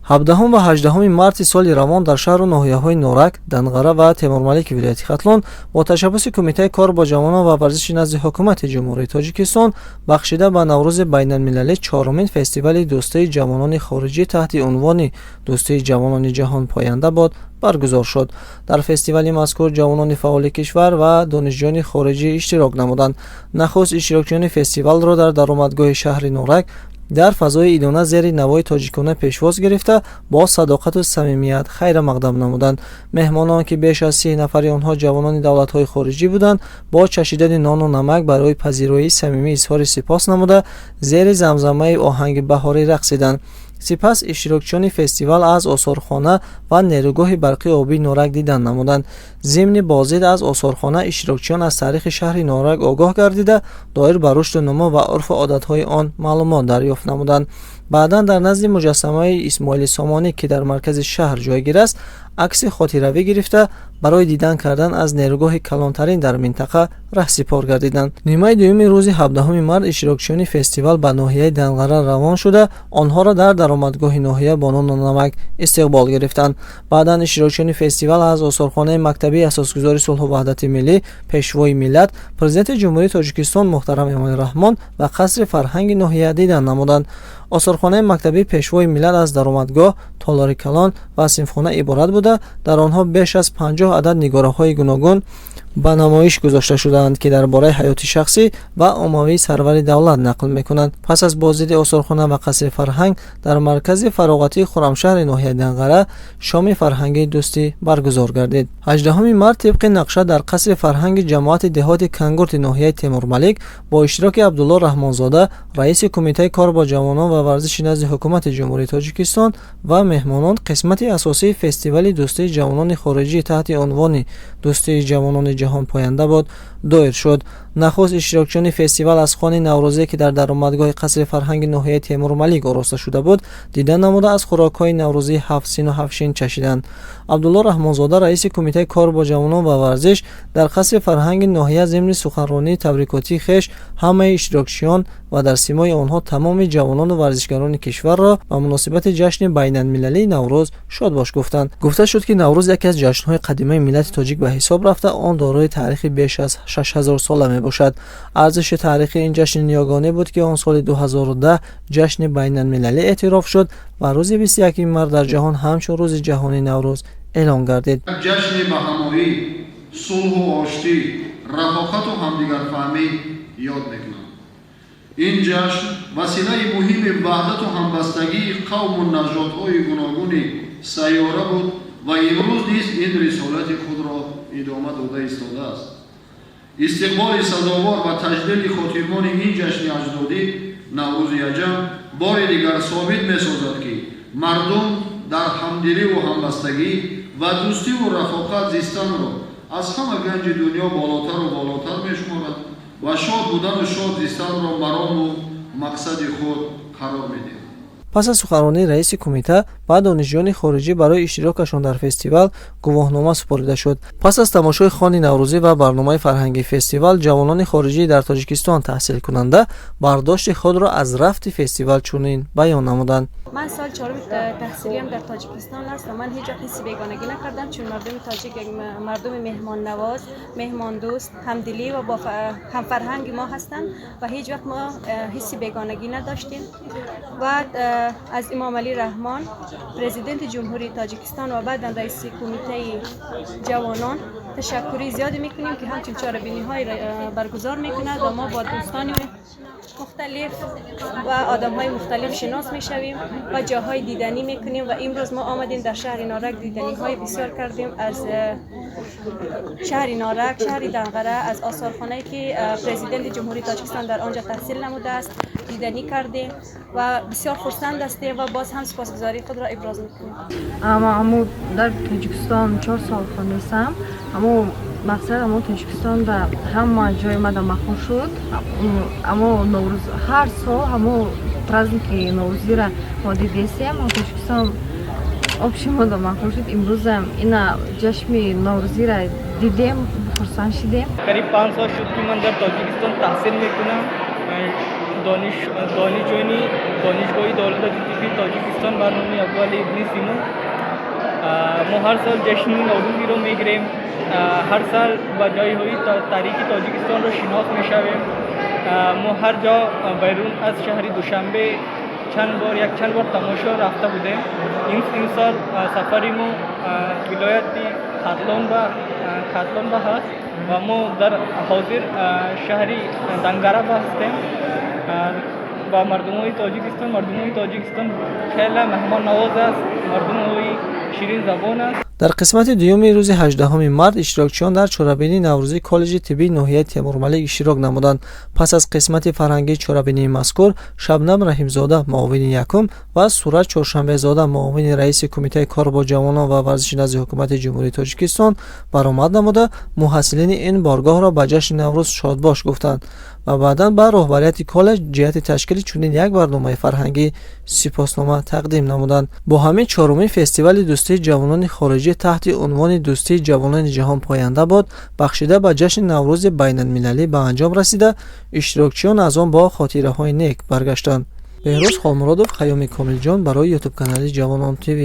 17 ва 18 марти соли равон дар шаҳру ноҳияҳои Норак, Данғара ва Темурмалики вилояти Хатлон бо ташаббуси Кумитаи кор бо ҷавонон ва варзиши назди Ҳукумати Ҷумҳурии Тоҷикистон бахшида ба Наврӯзи байналмилалӣ чорумин фестивали дӯстии ҷавонони хориҷӣ таҳти унвони «Дӯстии ҷавонони ҷаҳон поянда бод» баргузор шуд. Дар фестивали мазкур ҷавонони фаъоли кишвар ва донишҷӯёни хориҷӣ иштирок намуданд. Нахуст иштирокчиёни фестивалро дар даромадгоҳи шаҳри Норак дар фазои идона зери навои тоҷикона пешвоз гирифта, бо садоқату самимият хайрамақдам намуданд. Меҳмонон, ки беш аз 30 нафари онҳо ҷавонони давлатҳои хориҷӣ буданд, бо чашидани нону намак барои пазироии самимӣ изҳори сипос намуда, зери замзамаи оҳанги баҳорӣ рақсиданд. Сипас иштирокчиёни фестивал аз осорхона ва нерӯгоҳи барқи обии Норак дидан намуданд. Зимни боздид аз осорхона иштирокчиён аз таърихи шаҳри Норак огоҳ гардида, доир ба рушду нумо ва урфу одатҳои он маълумот дарёфт намуданд. Баъдан дар назди муҷассамаи Исмоили Сомонӣ, ки дар маркази шаҳр ҷойгир аст, акси хотиравӣ гирифта, барои дидан кардан аз нерӯгоҳи калонтарин дар минтақа раҳсипор гардиданд. Нимаи дуюми рӯзи 17 март иштирокчиёни фестивал ба ноҳияи Данғара равон шуда, онҳоро дар даромадгоҳи ноҳия бо нону намак истиқбол гирифтанд. Баъдан иштирокчиёни фестивал аз осорхонаи мактабии асосгузори сулҳу ваҳдати миллӣ, Пешвои миллат, Президенти Ҷумҳурии Тоҷикистон муҳтарам Эмомалӣ Раҳмон ва қасри фарҳанги ноҳия дидан намуданд. Осорхонаи мактабии Пешвои миллат аз даромадгоҳ, толори калон ва синфхона иборат буда, дар онҳо беш аз 50 адад нигораҳои гуногун ба намоиш гузошта шудаанд, ки дар бораи ҳаёти шахсӣ ва оммавии сарвари давлат нақл мекунанд. Пас аз боздиди осорхона ва қасри фарҳанг дар маркази фароғатии Хуррамшаҳри ноҳияи Данғара шоми фарҳангии дӯстӣ баргузор гардид. 18 март тибқи нақша дар қасри фарҳанги ҷамоати деҳоти Кангурти ноҳияи Темурмалик бо иштироки Абдулло Раҳмонзода, раиси Кумитаи кор бо ҷавонон ва варзиши назди Ҳукумати Ҷумҳурии Тоҷикистон, ва меҳмонон қисмати асосии фестивали дӯстии ҷавонони хориҷӣ таҳти унвони «Дӯстии ҷавонони ҷаҳон поянда бод» доир шуд. Нахуст иштирокчиёни фестивал аз хони наврӯзӣ, ки дар даромадгоҳи қасри фарҳанги ноҳияи Темурмалик ороста шуда буд, дида намуда, аз хӯрокҳои наврӯзии ҳафт сину ҳафтшин чашиданд. Абдулло Раҳмонзода, раиси Кумитаи кор бо ҷавонон ва варзиш, дар қасри фарҳанги ноҳия зимни суханронии табрикотии хеш ҳамаи иштирокчиён ва дар симои онҳо тамоми ҷавонону варзишгарони кишварро ба муносибати ҷашни байналмилалии Наврӯз шодбош гуфтанд. Гуфта шуд, ки Наврӯз яке аз ҷашнҳои қадимаи миллати тоҷик ба ҳисоб рафта, он дорои таърихи беш аз 6000 сола мебошад. Арзиши таърихии ин ҷашни ниёгонӣ буд, ки он соли 2010 ҷашни байналмилалӣ эътироф шуд ва рӯзи 21 март дар ҷаҳон ҳамчун Рӯзи ҷаҳонии Наврӯз эълон гардид. Ҷашни ба ҳамоӣ, сулҳу оштӣ, рафоқату ҳамдигарфаҳмӣ ёд мекунам. Ин ҷашн василаи муҳими ваҳдату ҳамбастагии қавму нажодҳои гуногуни сайёра буд ва имрӯз низ ин рисолати худро идома дода истодааст. Истиқболи сазовор ва таҷлили хотирмони ин ҷашни аҷдодӣ, Наврӯзи аҷам, бори дигар собит месозад, ки мардум дар ҳамдиливу ҳамбастагӣ ва дӯстиву рафоқат зистанро аз ҳама ганҷи дунё болотару болотар мешуморад ва шод будану шод зистанро марому мақсади худ қарор медиҳад. Пас аз суханронии раиси кумита ба донишҷӯёни хориҷӣ барои иштирокашон дар фестивал гувоҳнома супорида шуд. Пас аз тамошои хони наврӯзӣ ва барномаи фарҳангии фестивал, ҷавонони хориҷӣ дар Тоҷикистон таҳсилкунанда бардошти худро аз рафти фестивал чунин баён намуданд. Ман сол чорум таҳсилиям дар Тоҷикистон аст ва ман ҳеҷ вақт ҳисси бегонагӣ накардам, чун мардуми тоҷик як мардуми меҳмоннавоз, меҳмондӯст, ҳамдилӣ ва бо ҳамфарҳанги мо ҳастанд ва ҳеҷ вақт мо ҳисси бегонагӣ надоштем. Ва аз Имомалӣ Раҳмон, Президенти Ҷумҳурии Тоҷикистон ва баъдан раиси Кумитаи ҷавонон, ташаккури зиёде мекунем, ки ҳамчун чорабиниҳое баргузор мекунад ва мо бо дӯстони мухталиф ва одамҳои мухталиф шинос мешавем ва ҷоҳои диданӣ мекунем. Ва имрӯз мо омадем дар шаҳри Норак, диданиҳои бисёр кардем аз шаҳри Норак, шаҳри Данғара, аз осорхонае, ки Президенти Ҷумҳурии Тоҷикистон дар он ҷо таҳсил намудааст, диданӣ кардем ва бисёр хурсанд ҳастем ва боз ҳам сипосгузории худро иброз мекунем. Аммо дар Тоҷикистон 4 сол хондастам. Аммо мақсад, амо Тоҷикистонда ҳама ҷои мада маъқул шуд. Амо Наврӯз, ҳар сол ҳамо праздники наврӯзира мо дидесем. Тоҷикистон вообще мода маъқул шуд. Имрӯзам ина ҷашни наврӯзира дидем, хурсанд шидем. Қариб 5 сол шуд, ки ман дар Тоҷикистон таҳсил мекунам. донишҷӯёни Донишгоҳи давлатии тиббии Тоҷикистон ба номи Абуалӣ ибни Сино. Мо ҳар сол ҷашни Наврӯзиро мегирем, ҳар сол ба ҷойҳои таърихи Тоҷикистонро шинос мешавем. Мо ҳар ҷо берун аз шаҳри Душанбе чанд бор, як чанд бор тамошо рафта будем. Ин сол сафари мо вилояти Хатлон ба ҳаст ва мо дар ҳозир шаҳри Данғара ба ҳастем. Ва мардумои Тоҷикистон хеле меҳмоннавоз аст, мардумҳои ширинзабон аст. Дар қисмати дуюми рӯзи 18 март иштирокчиён дар чорабинии наврӯзии коллеҷи тиббии ноҳияи Темурмалик иштирок намуданд. Пас аз қисмати фарҳангии чорабинии мазкур Шабнам Раҳимзода, муовини якум, ва Сурат Чоршанбезода, муовини раиси Кумитаи кор бо ҷавонон ва варзиши назди Ҳукумати Ҷумҳурии Тоҷикистон, баромад намуда, муҳассилини ин боргоҳро ба ҷашни Наврӯз шодбош гуфтанд ва баъдан ба роҳбарияти коллеҷ ҷиҳати ташкили чунин як барномаи фарҳангӣ сипоснома тақдим намуданд. Бо ҳамин чорумин фестивали дӯстии ҷавонони хориҷӣ таҳти унвони «Дӯстии ҷавонони ҷаҳон поянда бод», бахшида ба ҷашни Наврӯзи байналмилалӣ, ба анҷом расида, иштирокчиён аз он бо хотираҳои нек баргаштанд. Беҳрӯз Холмуродов, Хайёми Комилҷон барои Ютуб-канали «Ҷавонон ТВ».